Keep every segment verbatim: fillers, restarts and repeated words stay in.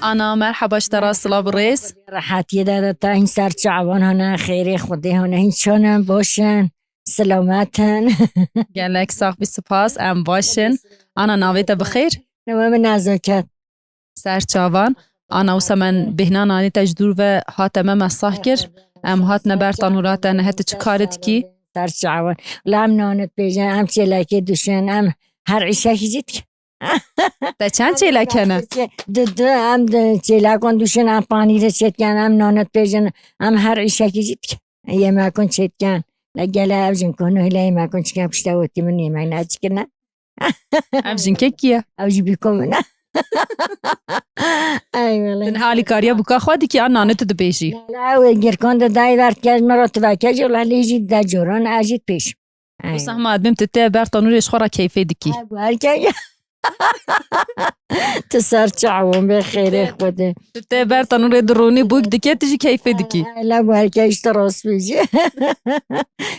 Ana, merheba ji te re, silav û rêz. Rehetiyê de, de te hîn ser çavan hene, xêrê Xwedê hene, hîn çanin, baş in, selamet in. Gelek sax bî, spas, em baş in. Ana, navê te bi xêr? Navê min Nezaket. Ser çavan. Ana, wisa me bêhna nanê te ji dûr ve hate me mesah kir. Em hatine ber tanûra te, nihe tu çi karî dikî? Ser çavan. Wela em nanê dibêjin, em çêlekê dişin, em her îşekî jî dikin. Te çend çêlek hene? Du du, em di çêlekan dişin, em panîrê çêdikin, em nanê dibêjin, em her îşekî jî dikin. Yemekon çêdikin. Le gele ev jin ku nuh le yemekon çikin, pişta wekî min yemek neçikine. Ev jinkek kî ye? Ev jî bîko min e. Ey wele. Tu niha alîkariya bûka xwe dikî, an nanê tu dibêjî? Wele ew girkan de dayê ver dike, ji min re tu veke jî, wele lê jî de coran, ez jî dibêjim. Ey. Wisa hema dibêm tu tê ber tanûrê ji xwe re keyfê dikî. Ey, bu erkek. Tu ser çavan bê xêrê Xwedê. Tu tê ber tanûrê dironî, bûk dike, tu jî keyfê dikî. Hele bu erkek işte rast bêjî.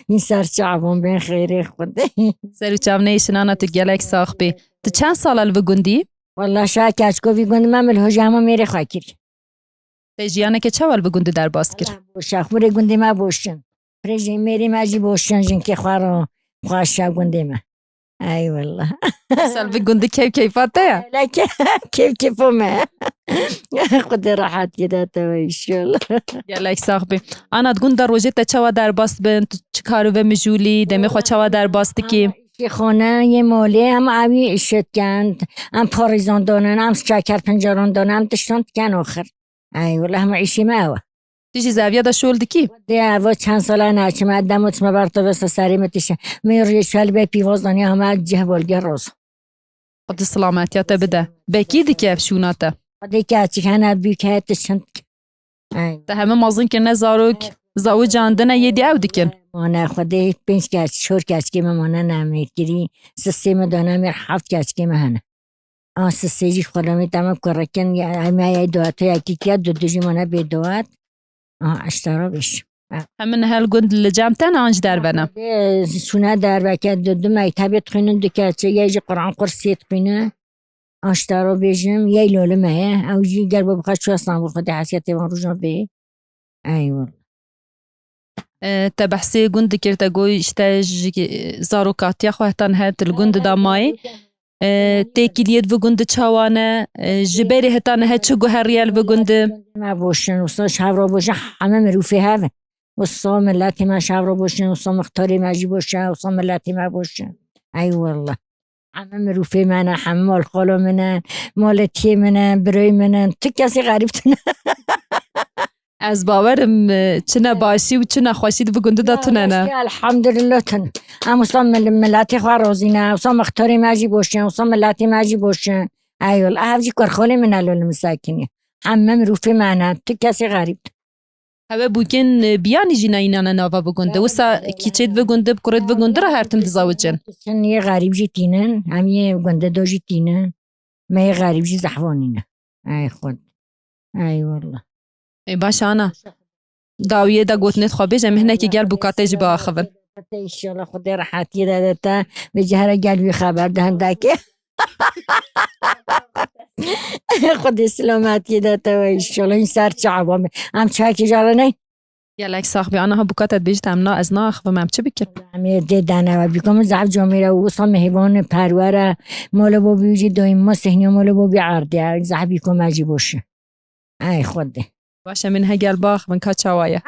Hîn ser çavan bê xêrê Xwedê. Ser û çav neyê şinana tu gelek sax bî. Tu çend sal e li vî gundî? Wela şa keçko vî gundî me, min li hojê hema mêrê xwe kir. Te jiyaneke çawa li vî gundî derbas kir? Boşa, xûrê gundê me boşin. Pirêjên mêrê me jî boşin, jinkê xwe ro xweşa gundê me. Ey wallah. Sal vî gundî keyf keyfa te ye? Hele ke-, keyf keyfa me. Xwedê rehetiyê de te we inşallah. Gelek sax bî. Ana, di gund de rojê te çawa derbas dibin? Tu çi kar û vê mijûlî, demê xwe çawa derbas dikî? Ana, îşê xane, yê malê, em evî îşê dikin. Em parîzan danin, em şeker pincaran danin, em tiştan dikin axir. Ey wele hema îşê me ew e. Tu jî zeviya de şol dikî? Dê evo çend sala naçime, demo çime ber to vesa serê me tişe. Me rê şel be pîvaz daniya hema cih bolge roz. Xwedê silametiya te bide. Be kî dike ev şûna te? Xwedê keçik hene bûke tişin. Ey. Te heme mezin kirine zarok, zawican dine yê dî ew dikin. Mane Xwedê pênc keç, çor keçikê me mane ne mêrkirî. Sisê me dane mêr, heft keçikê me hene. A sisê jî xwelamê temam kurekin, ya, em ya, ya dawet ya kî kiya, du du jî mane bê dawet. A, eştara bêj. Hemî niha li gund li cem te ne an ji derve ne? Ê, şûne derve ke du du mektebê dixwînin, du keçe, yê jî Quran qursiyê dixwîne. Eştara bêjim, yê lolê me ye. Ew jî ger bo bixwe çû Stenbul, Xwedê hesiyetê wan rojan bê. Ey wallah. E, te behsê gund dikir, te got, işte, ji zarokatiya xwe heta niha tu li gund de mayî. E, têkiliyê di vî gund de çawa ne? E, ji berê heta niha çi guheriye li vî gund de? Me boşin, wisa ji hev re boşin, heme mirûfê hev in. Wisa miletê me ji hev re boşin, wisa mixtarê me jî boşin, wisa miletê me boşin. Ey wallah. Heme mirûfê me ne, heme malxala min in, maletiyê min in, birayê min in. Tu kesê xerîb tune. Ez bawer im, e, çi ne başî û çi ne xweşî di vî gundî de tune ne. Elhamdulillah tune. Em wisa mil-, miletê xwe razî ne, wisa mixtarê me jî boş in, wisa miletê me jî boş in. Eyol, ev jî kurxalê min e, lol min sekinî. Heme mirûfê me ne, tu kesê xerîb tune. Hewe bûkên, e, biyanî jî neyînane nava vî gundî. Wisa kîçê di vî gundî, bi kurê di vî gundî re her tim dizawicin. Çin yê xerîb jî tînin, em yê gundî do jî tînin. Me yê xerîb jî zehf anîne. Ey Xwed. Ey wallah. Ê baş ana. Dawiyê de gotinê xwe bêje, em hinekî gel bûka te jî biaxivin. Te inşallah Xwedê rehetiyê de de te. Vê cihara gel wî xeber de hindekê. Xwedê silametiyê de te we inşallah. Hîn ser çava me. Em çekî jara ne? Gelek sax be. Ana ha bûka te dibêjit em na, ez naaxivim, em çi bikin? Em ê dê dane we bîko min zehf camêre û wisa mihêvan perwer e. Mala bo bî jî doyîn ma sehniya mala bo bî erdê. Zehf bîko me jî boş e. Ey Xwedê. Baş e, min he gel biaxivin ka çawa ye.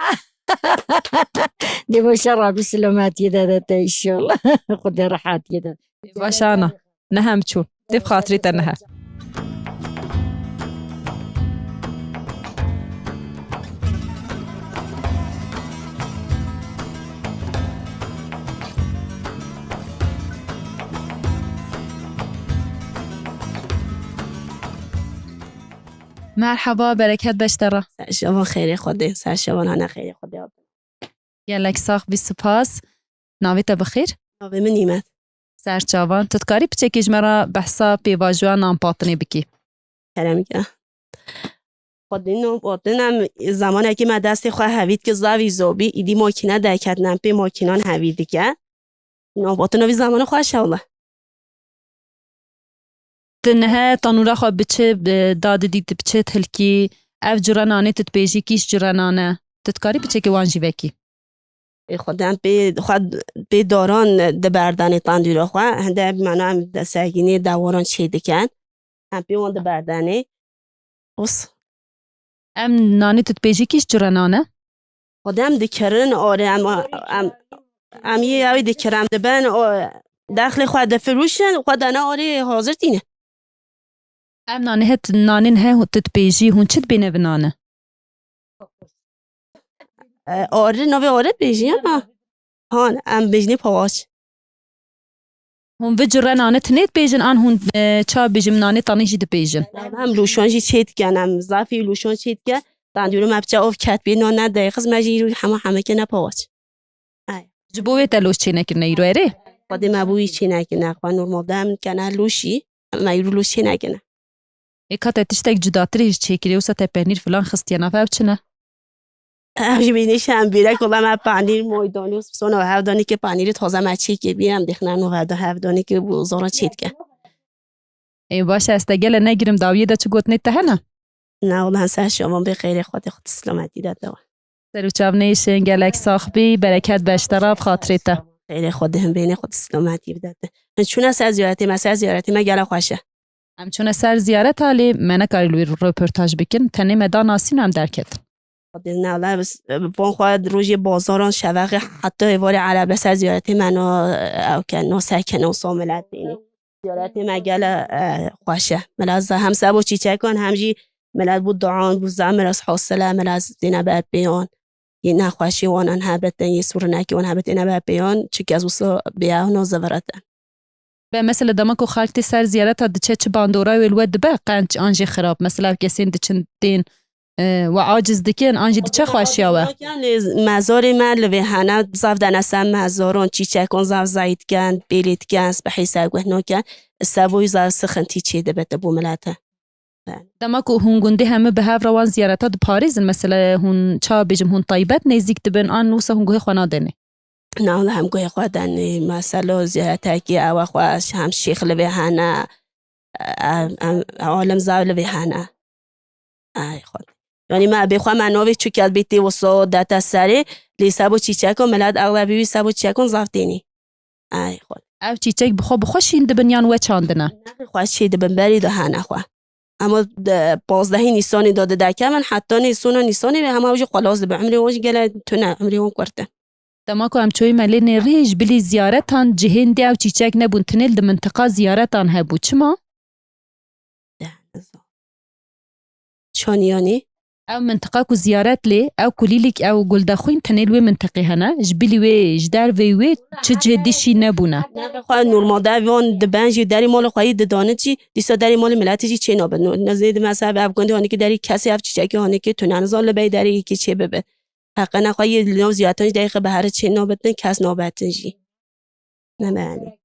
Dê baş e, Rabî silametiyê de de te inşallah. Xwedê rehetiyê de. Baş ana, niha em çûn. Dê bi xatirê te niha. Merheba, bereket be ji te re. Ser şevan xêrê Xwedê, ser şevan hane xêrê Xwedê. Gelek sax bî, spas. Navê te bi xêr? Navê min Nîmet. Ser çavan. Tu dikarî piçekê ji me re behsa pêvajoya nanpatinê bikî? Kerem ke. Xwedî nanpatin em zemanekî me destê xwe hevî dikir zavî zobî, îdî makîne derketin, em pê makînan hevî dike. Nanpatina vî zemanê xweş e wele. Tu nihe tanûra xwe bi çi, bi dadidî tu bi çi hilkî? Ev cure nanê tu dipêjî kîş cure nan e? Tu dikarî piçekê wan jî vekî? Ê, xwe dem pê, xwe pê daran diberdanê tandûra xwe. Hinde mana em de sergînê dewaran çê dikin. Em pê wan diberdanê. Os. Em nanê tu dipêjî kîş cure nan e? Xwedê em dikirin, orê em, em, em yê ew dikirin, em dibin, o, dexlê xwe difirûşin, xwe dana orê hazir tîne. Em nanê het, nanên he tu dipêjî, hûn çi dibêne bi nane? E, orê, navê orê dibêjî ama. Han, em bêjinê pawaç. Hûn vi cure nane tinê dibêjin, an hûn, e, ça bêjim, nanê tanî jî dibêjin? Em lûşon jî çê dikin, em zafî lûşon çê dikin. Dandîrû me biçe ov ket bê, no ne deyixiz, me jî hema hemeke ne pawaç. Ay. Ji bo wê te lûş çê nekirine îro erê? Xwedê me bûyî çê nekirine, xwe normal de em kene lûşî, me îro lûş çê nekirine. Ê ka te tiştek cudatirî ji çêkirê, wisa te penîr filan xistiye nav, ev çi ne? Ev jî bînî şembîrek, wela me panîr, moydanî û sona hevdanî ke panîrê taze me çêkê bî, em dixine no hevda hevdanî ke bû zora çêdike. Ê baş e, ez te gele negirim, dawiyê de çi gotinê te hene? Na, wela ser şavan bê xeyrê Xwedê xwe silametî de te we. Ser û çav nêşin, gelek sax bî, bereket be ji te re, bi xatirê te. Xeyrê Xwedê him bênê xwe silametî bide te. Hin çûne ser ziyaretê me, ser ziyaretê me gela xweş e. Em çûne ser ziyareta, lê me nekarî li wê röportaj bikin. Tenê me da nasîn û em derketin. Xwedê nala, van xwe rojê bazaran şevexê heta êvarê erebe ser ziyaretê me no, ew ke no sekene û so milet bînî. Ziyaretê me gele, e, xweş e. Milet za hem sebo çîçekan hem jî milet bû duan bû za miras hasile, milet zêne ber pêyan. Yê nexweşî wanan hebitin, yê sûrinekî wan hebitin, ebe pêyan, çi kes wisa bêyahno zivirete. Be mesela dema ku xalk tê ser ziyareta diçe çi bandora wê li we dibe, qenc an jî xirab? Mesela ev kesên diçin tên, e, we aciz dikin, an jî diçe xweşiya we? Lê mezarê me li vê hene, zaf denese mezaron, çîçekon zaf zayî dikin, pêlê dikin, spehî serguh nakin, sevoyî zaf sixintî çê dibe te bo milete. Dema ku hûn gundê hemû bi hev re wan ziyareta diparêzin, mesela hûn, ça bêjim, hûn taybet nêzîk dibin, an wisa hûn guhê xwe nadenê? Na, wela hem guhê xwe denê, mesela ziyaretekî ew e xweş, hem şêx li vê hene, em, em, alim zav li vê hene. Ay Xwedê. Yanî me bê xwe me navê çi ket bê tê wisa dete serê, lê sebo çîçeko milet exlebî wî sebo çîçekon zaf tênî. Ay Xwedê. Ev çîçek bi xwe, bi xwe şîn dibin yan we çandine? Nexê xwe çê dibin, berî de hene xwe. Ema de pazdehê Nîsanê de didekevin, heta nêsona Nîsanê ve hema ew jî xwelas dibe. Emrê wan jî gele tune, emrê wan kurt e. Dema ku em çoyî me lê nêrî, ji bilî ziyaretan cihên dê ew çîçek nebûn, tinêl di mintiqa ziyaretan hebû. Çima? Çanî yanî? Ew mintiqa ku ziyaret lê, ew kulîlîk, ew guldexwîn tenê li wê mintiqê hene. Ji bilî wê, ji dervê wê çi cihê dî şîn nebûne. Xwe normalde ev van diben jî derî malê xwe yî didanin jî, dîsa derî malê miletê jî çê nabin. No, nezê di mesela ev gundê hanîkî derî kesê ev çîçekê hanîkî tune nizan li bey derî yekê çê bibe. Heqene xwe yê li nav ziyaretan jî derî xwe bi here çê nabitin, kes nabetin jî. Ne yani.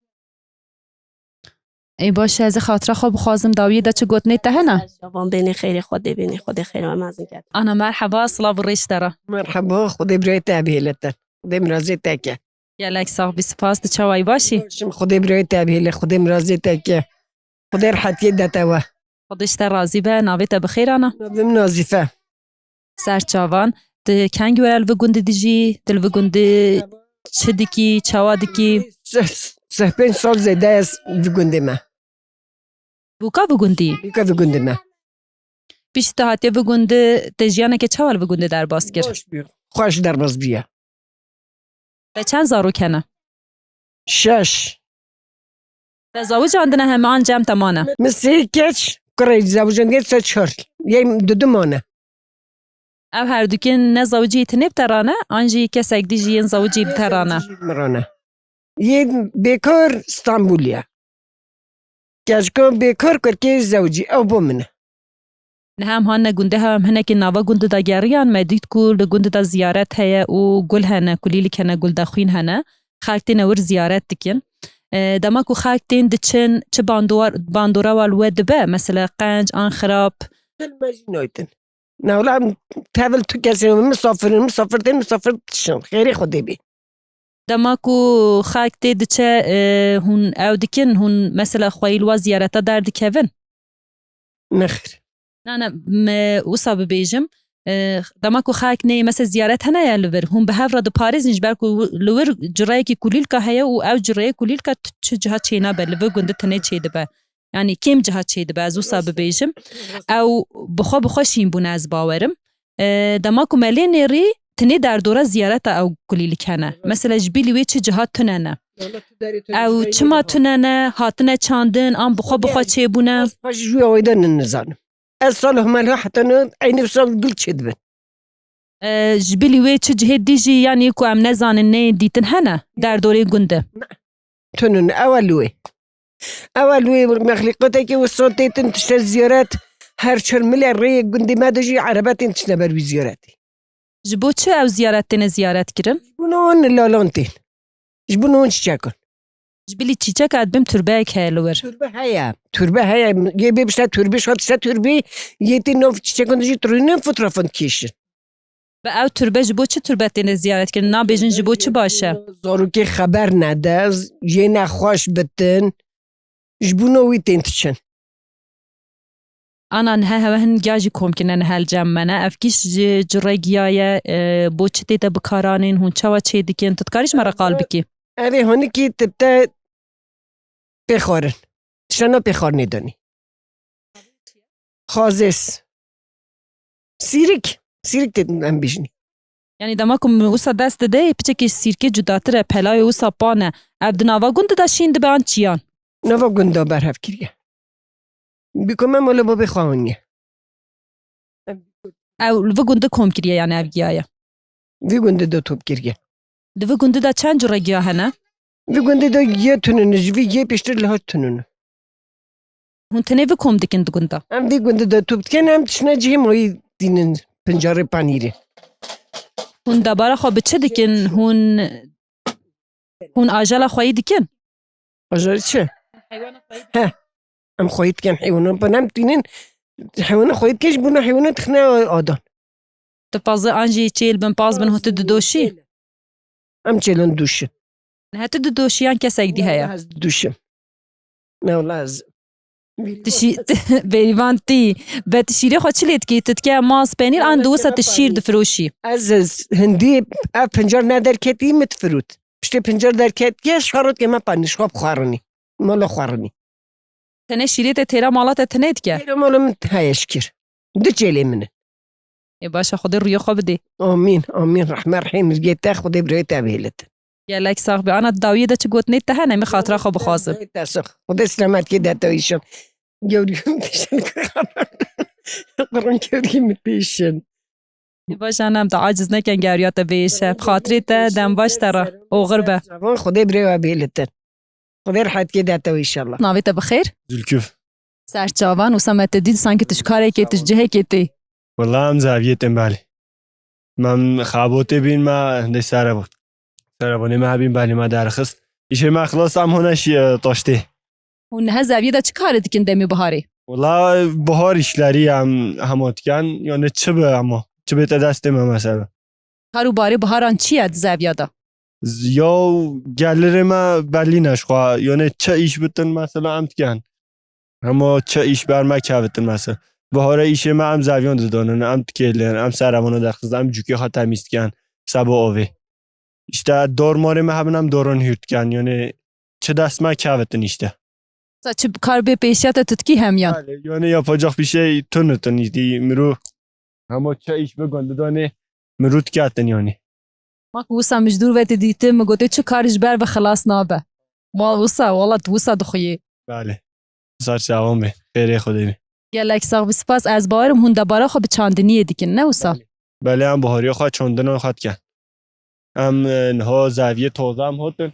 Ê baş e, ez ê xatira xwe bixwazim, dawiyê de çi gotinê te hene? Şavan bênê xeyrê Xwedê bênê, Xwedê xeyra me mezin ket. Ana merheba, silav û rêş te re. Merheba, Xwedê birayê te bihêle te. Xwedê mirazê te ke. Gelek sax bî, spas, tu çawayî, baş î? Başim, Xwedê birayê te bihêle, Xwedê mirazê te ke. Xwedê rehetiyê de te we. Xwedê ji te razî be, navê te bi xêr ana? Navê min Nazîfe. Ser çavan, tu kengî were li vî gundî dijî, tu li vî gundî çi dikî, çawa dikî? Seh-, seh pênc sal zêde ez vî gundê me. Bûka vî gundî? Bûka vî gundê me. Piştî tu hatiye vî gundî, te jiyaneke çawa li vî gundî derbas kir? Baş bû. Xweş derbas bûye. Te çend zarok hene? Şeş. Te zawicandine heme an cem te mane? Min sê keç, kurê zawicandine se çar. Yê dudu mane. Ev herdukên ne zawicî tinê bi te rane, an jî kesek dî jî yên zawicî bi te rane? Min rane. Yê bêkar Stenbolî ye. Keçika bêkar kurkê zewcî, ew bo min e. Niha em hanine gundê, em hinekî nava gundê de geriyan, me dît ku li gundê de ziyaret heye û gul hene, kulîlik hene, guldexwîn hene. Xelk têne wir ziyaret dikin. E, dema ku xelk tên diçin, çi bandor-, bandora wan li we dibe? Mesela qenc an xirab? Gul me jî naytin. Newla em tevil tu kesên misafir in, misafir tên, misafir dişin. Xêrê Xwedê bê. Dema ku xelk tê diçe, e, hûn ew dikin, hûn mesela xweyî li wa ziyareta derdikevin? Nexêr. Na, na, me wisa bibêjim, e, dema ku xelk neyê mesela ziyaret hene ya li vir, hûn bi hev re diparêzin, ji ber ku li wir cureyekî kulîlka heye û ew cureyê kulîlka t-, çi ciha çênabe, li vir gundî tenê çêdibe. Yanî kêm ciha çêdibe, ez wisa bibêjim. Ew bi xwe bi xwe şîn bûne, ez bawerim. E, dema ku me lê nêrî, tinê derdora ziyareta ew kulîlik hene. Mesela ji bilî wê çi ciha tune ne. Ew çima tune ne, hatine çandin, an bi xwe bi xwe çêbûne? Ez xwe ji wê awayî de nizanim. Ez sal hema li heta ne eynî sal gul çêdibin. E, ji bilî wê çi cihê dî jî, yanî ku em nezanin, neyên dîtin hene derdorê gundê? Tunun, ew e li wê. Ew e li wê mexlîqatekî wisa têtin tişte ziyaret, her çar mile rêyê gundê me de jî erebe tên tiştine ber wî ziyaretê. Ji bo çi ew ziyaret têne ziyaret kirin? Ji bo wan lalan tên. Ji bo wan çîçekan. Ji bilî çîçeka dibim turbeyek heye li wir. Turbe heye. Turbe heye. Yê bê bişte turbê, şat tişte turbê, yê tê nav çîçekan de jî turînin fotoğrafan dikêşin. Bi ew turbe ji bo çi turbe têne ziyaret kirin? Nabêjin ji bo çi baş e? Zarokê xeber nede, yê nexweş bitin, ji bo no wî tên diçin. Ana nihe hewe hin giya jî kom kirine nihe li cem me ne. Ev kîş ji, ji rê giya ye, e, bo çi tê te bikaranîn, hûn çawa çê dikin? Tu dikarî ji me re qal bikî? Erê, honikî tibte pêxwarin. Tiştana pêxwarinê danî. Xazês. Sîrik. Sîrik tê em bêjinî. Yanî dema ku min wisa dest dide, piçekî sîrkê cudatir e, pelayê wisa pan e. Ev di nava gund de şîn dibe an çiyan? Nava gund de berhev kiriye. Bîko me mala babê xwe aniye. Ew li vi gundî kom kiriye, yanî ev giya ye? Vî gundî de top kiriye. Di vi gundî de çend cure giya hene? Vî gundî de yê tunûn, ji vî yê pêştir li her tunûn. Hûn tenê vi kom dikin di gunda? Em vî gundî de top dikin, em tiştine cihê mayî dînin pincarê panîrê. Hûn debara xwe bi çi dikin? Hûn, hûn ajela xweyî dikin? Bajarî çi? He. Em xweyî dikin heywanan. Em tînin heywanan xweyî dikin, ji bo heywanan dixine adan. Tu pazê an jî çêl bin, paz bin, hûn tu didoşî? Em çêlin dûşin. Niha tu didoşî yan kesek dî heye? Ez dûşim. Ne wala ez. Tu şî-, tu, bêrîvan tî. Be tu şîrê xwe çi lê dikî? Tu dike maz, penîr, an di wisa tu şîr difiroşî? Ez, ez hindî ev pincar ne derketî min difirot. Piştê pincar derketiye, şarot ke me panî, ji xwe bixwarinî. Mala xwarinî. Tenê şîrê te têra mala te tenê dike? Têra mala min heye şikir. Du çêlê min in. Ê baş e, Xwedê rûyê xwe bidê. Amîn, amîn. Rehme rehîm, gê te Xwedê birê te bihêlitin. Gelek sax be. Ana dawiyê de çi gotinê te hene, min xatira xwe bixwazim. Te sax. Xwedê selametkê de te îşin. Gewrî min têşin. Qurun gewrî min têşin. Baş e, em de aciz nekin, gewriya te bêşe. Bi xatirê te, dem baş te re. Oxir be. Çavan Xwedê birê we bêlitin. Xwedê rehetkê de te înşallah. Navê te bi xêr? Zülküf. Serçavan, wisa me te dît, sanki tu ji karekê, tu ji cihekê tê. Wala em zaviyê tên belê. Me em xabotê bîn, me hindê sere bû. Serebonê me hebîn belê me derxist. Îşê me xilas em hone şi, e, taştê. Hûn niha zaviyê de çi karê dikin demê biharê? Wala bihar îşlerî em hema dikin, yani çi bi hema, çi bê te destê me mesela. Kar û barê biharan çi ye di zaviya de? Z-, ya gelirê me belî ne ji xwe, yani çi îş bitin mesela em dikin. Hema çi îş ber me kevitin mesela. Bihara îşê me em zaviyan didonin, em dikêlin, em serebana derxistin, em cûkê xwe temîz dikin, seba avê. Îşte dor marê me hebin em doran hûr dikin, yani çi dest me kevitin îşte. Sa çi kar bê pêşiya te tu dikî hemiyan? Belê, yani yapacak bir şey tunutin îdî miro. Hema çi îş bi gundidanê miro diketin yani. Ma ku wisa min ji dûr ve te dîtin, min gotê çi kar ji ber ve xilas nabe. Ma wisa, wala tu wisa dixuyê. Belê. Sar çavan be. Xêrê Xwedê be. Gelek sax bî, spas. Ez bawerim hûn debara xwe bi çandiniyê dikin, ne wisa? Belê, em bihariya xwe çandina xwe dikin. Em, e, niha zaviyê taze em hatin.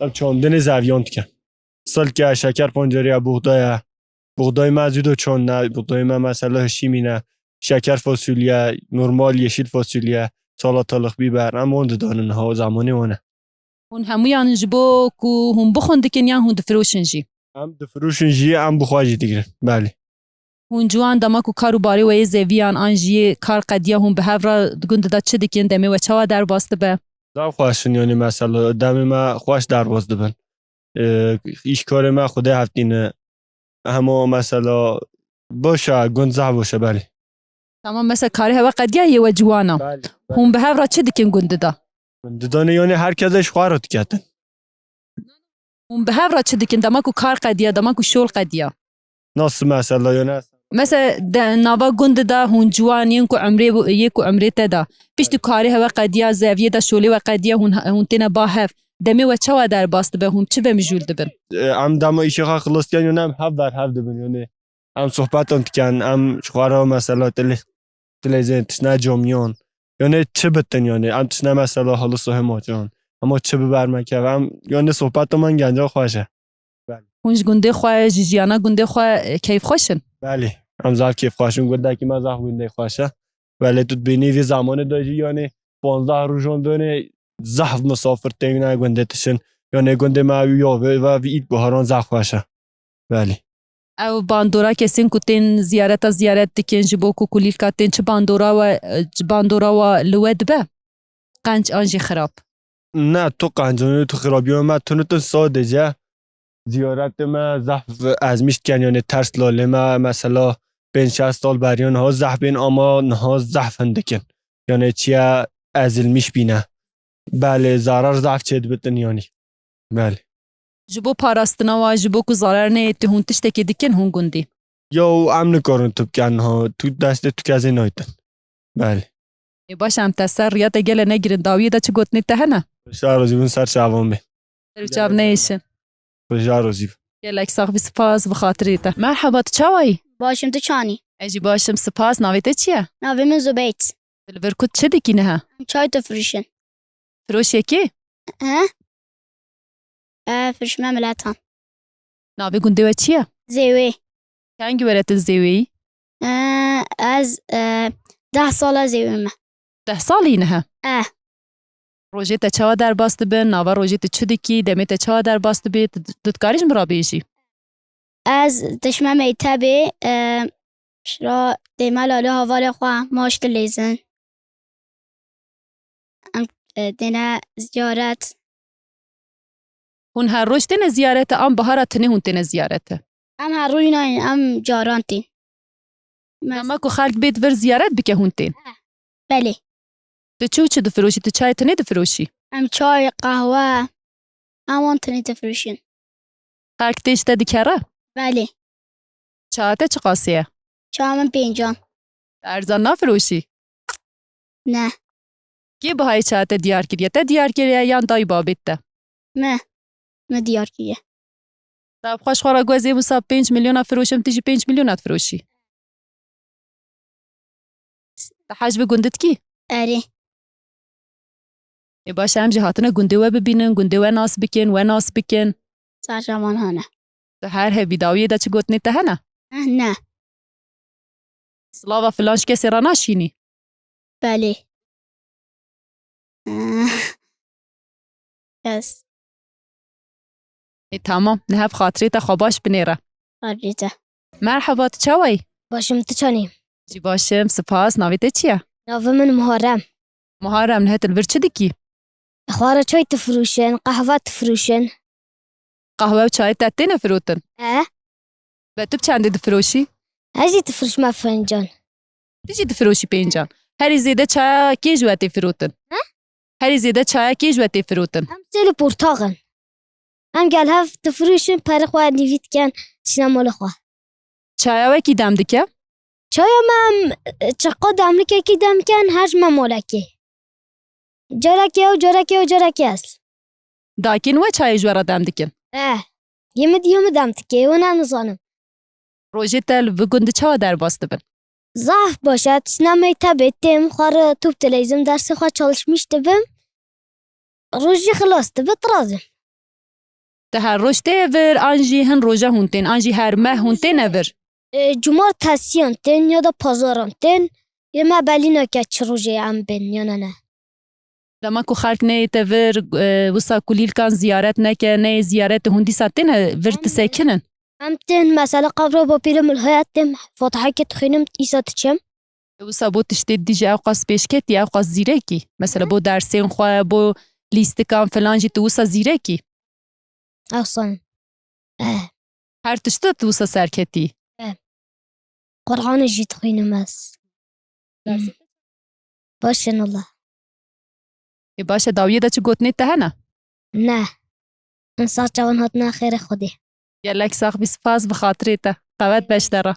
Em çandinê zaviyan dikin. Silke, şeker pancarê ye, buğday e. Buğday me zû de çandine, buğday me mesela hişîmîne. Şeker fasulye, normal yeşil fasulye, salatalık, biber. Em wan didanin niha, zamanê wan e. Hûn hemûyan ji bo ku hûn bixwin dikin yan hûn difiroşin jî? Em difiroşin jî, em bi xwe jî digirin. Belê. Hûn ciwan dema ku kar û barê we yê zeviyan an jî yê kar qediya hûn bi hev re di gund de çi dikin, demê we çawa derbas dibe? Zaf xweş in, yanî mesela demê me xweş derbas dibin. Ee, îşkarê me Xwedê hevtîne. Hema mesela baş e, gund zaf baş e, belê. Tamam, mesela karê hewe qediya yê we ciwana. Belê, belê. Hûn bi hev re çi dikin gundê de? Gundê de ne, yanî her kes ji xwe re diketin. Hûn bi hev re çi dikin? Dema ku kar qediya, dema ku şol qediya. Nasıl mesela, yanî? Mesela de, nava gundê de hûn ciwan yên ku emrê, yê ku emrê te de. Piştî karê hewe qediya, zeviyê de, şolê we qediya, hûn, hûn têne ba hev. Demê we çawa derbas dibe, hûn çi ve mijûl dibin? E, em dema îşê xwe xilas dikin, yanî em hev ber hev dibin, yanî. Em sohbetan dikin, em ji xwe re mesela tele-, televîzyon, tiştine camiyan. Yanî çi bitin yanî, em tiştine mesela halı sohe maçan. Ama çi bi ber me keve, em yanî sohbeta me genca xweş e. Belê. Hûn ji gundê xwe, ji jiyana gundê xwe, e, keyfxweş in? Belê, em zaf keyfxweş in, gundekî me zaf gundê xweş e. Belê tu dibînî vî zamanê de jî yanî panzdeh rojan dönê zaf misafir têne gundê tişin. Yanî gundê me ew ya ve, ve vî îd buharan zaf xweş e. Belê. Ew bandora kesên ku tên ziyareta ziyaret dikin ji bo ku kulîlka tên çi bandora we, çi bandora we li we dibe? Qenc an jî xirab? Ne, tu qenc an, tu xirabiya me tune tu sadece ziyaretê me zehf ezmîş dikin, yanî ters lalê me mesela pênc şeş sal beriya niha zehf bên ama niha zehf hin dikin. Yanî çiye ezilmiş bîne. Belê, zarar zehf çêdibitin yanî. Belê. Ji bo parastina wan, ji bo ku zarar neyê, tu hûn tiştekê dikin hûn gundî? Yo, em nikarin tu bikin niha. Tu destê tu kesê naytin. Belê. Ê baş, em te ser riya te gele negirin. Dawiyê de çi gotinê te hene? Şar û zîvin ser çavan bê. Ser û çav neyêşin. Şar û zîv. Gelek sax bî, spas bi xatirê te. Merhaba, tu çawa yî? Baş im, tu çanî? Ez jî baş im, spas. Navê te çi ye? Navê min Zubeyt. Tu li vir ku çi dikî niha? Çay difirişin. Firoşekî? He? E, firşme miletan. Navê gundê we çi ye? Zêwê. Kengî were tu li Zêwê yî? E, ez, e, deh sala Zêwê me. Deh salî niha? E. Rojê te çawa derbas dibe? Nava rojê tu çi dikî? Demê te çawa derbas dibe? Tu, tu dikarî ji min re bêjî? Ez dişme mektebê, e, şira dême lalê hevalê xwe, maç dilêzin. Em, e, dêne ziyaret. Hûn her roj têne ziyarete, an bihara tenê hûn têne ziyarete? Em her roj nayên, em caran tên. Dema ku xelk bêt vir ziyaret bike hûn tên? Belê. Tu çi û çi difiroşî? Tu çayê tenê difiroşî? Em çay, qehwe, em wan tenê difiroşin. Xelk tê ji te dikere? Belê. Çaya te çiqasê ye? Çaya min pêncan. Erzan nafiroşî? Ne. Kê bihayê çaya te diyar kiriye? Te diyar kiriye yan dayî babêt te? Me. Me diyar kiriye. Te bi xwe ji xwe re got ez ê wisa pênc milyona firoşim, tu jî pênc milyona difiroşî. Te hej bi gundî dikî? Erê. Ê baş e, em jî hatine gundê we bibînin, gundê we nas bikin, we nas bikin. Serja wan hene. Tu her hebî, dawiyê de çi gotinê te hene? Eh, ne. Silava filan ji kesê re naşînî? Belê. Eh, kes. Ê, tamam. Niha bi xatirê te xwe baş binêre. Xatirê te. Merheba, tu çawa yî? Baş im, tu çanî? Jî baş im, spas. Navê te çi ye? Navê min Muharrem. Muharrem, niha tu li vir çi dikî? Xwe re çay difiroşin, qehwe difiroşin. Qehwe û çayê te têne firotin? E? Ve tu bi çendê difiroşî? Ez jî difiroşime fincan. Tu jî difiroşî pêncan. Herî zêde çaya kê ji we tê firotin? He? Herî zêde çaya kê ji we tê firotin? Em sêl û portax in. Em gel hev difiroşin, perê xwe nîvî dikin, diçine mala xwe. Çaya we kî dem dike? Çaya me em, e, çiqa demlikekî dem dikin, her ji me malekê. Carekê ew, carekê ew, carekê ez. Dakên we çayê ji we re dem dikin? Eh, yê min, yê min dem dike, wan ez nizanim. Rojê te li vi gundî çawa derbas dibin? Zaf baş e, tiştine mektebê têm, xwe re top dileyzim, dersê xwe çalışmîş dibim. Roj jî xilas dibe, dirazim. Te her roj tê vir, an jî hin roja hûn tên, an jî her meh hûn têne vir? E, cumartesiyan tên ya da pazaran tên. Yê me belî nake çi rojê em bên ya ne ne. Dema ku xelk neyête vir, e, wisa kulîlkan ziyaret neke, neyê ziyaretê hûn dîsa têne vir disekinin? Em tên mesela qebra bapîrê min heye, tên fatiheke dixwînim, îsa diçim. Wisa bo tiştê dî jî ewqas pêşketî, ewqas zîrekî? Mesela bo dersên xwe, bo lîstikan filan jî tu wisa zîrekî? Ewsan. Eh, Her tişta tu wisa serketî? Qur'anê jî dixwînim ez. Baş in Allah. Ê baş e, dawiyê de çi gotinê te hene? Ne. Insa çawan hatina xêrê Xwedê. Gelek sax bî, spas bi xatirê te. Qewet beş te re.